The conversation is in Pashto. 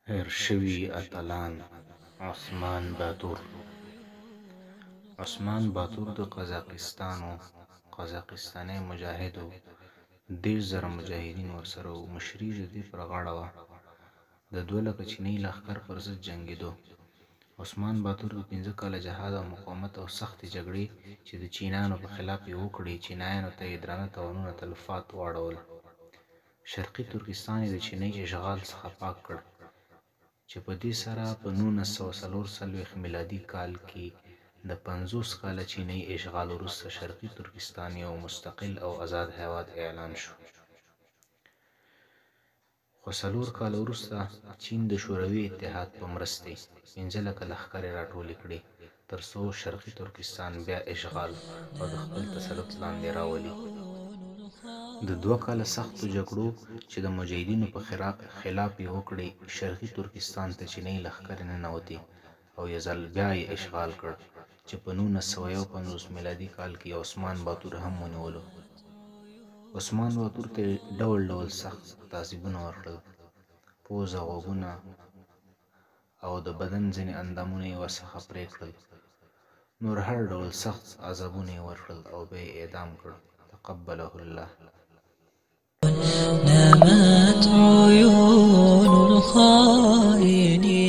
هېر شوي اتلان عثمان باتور عثمان باتور د قزاقستان و، قزاقستانی مجاهد و، 30,000 مجاهدین ورسره وو، مشري د ده پر غاړه وه، د دوه لکه چینایي لښکر پر ضد جنګېدو. عثمان باتور په پنځه کاله جهاد او مقاومت او سختې جګړې چې د چینایانو په خلاف یې وکړې، چینایانو ته یې درانه تاوانونه تلفات واړول. شرقي ترکستان یې د چینایي اشغال څخه پاک کړ، چې په دې سره په 1944 میلادي کال کې د 50 کاله چینایي اشغال وروسته شرقي ترکستان یو مستقل او ازاد هیواد اعلان شو. خو څلور کاله وروسته چین د شوروي اتحاد په مرستې پنځه لکه لښکرې راټولې کړې تر څو شرقي ترکستان بیا اشغال او د خپل تسلط لاندې راولي. د دوه کاله سختو جګړو چې د مجاهدینو په خلاف یې وکړې، شرقي ترکستان ته چینایي لښکرې ننوتې او یو ځل بیا یې اشغال کړ، چې په 1951 میلادي کال کې یې عثمان باتور هم ونیولو. عثمان باتور ته یې ډول ډول سخت تعذیبونه ورکړل، پوزه، غوږونه او د بدن ځینې اندامونه یې ورڅخه پرې کړل، نور هر ډول سخت عذابونه یې ورکړل او بیا یې اعدام کړ. تقبله الله. نامت عيون الخائنين.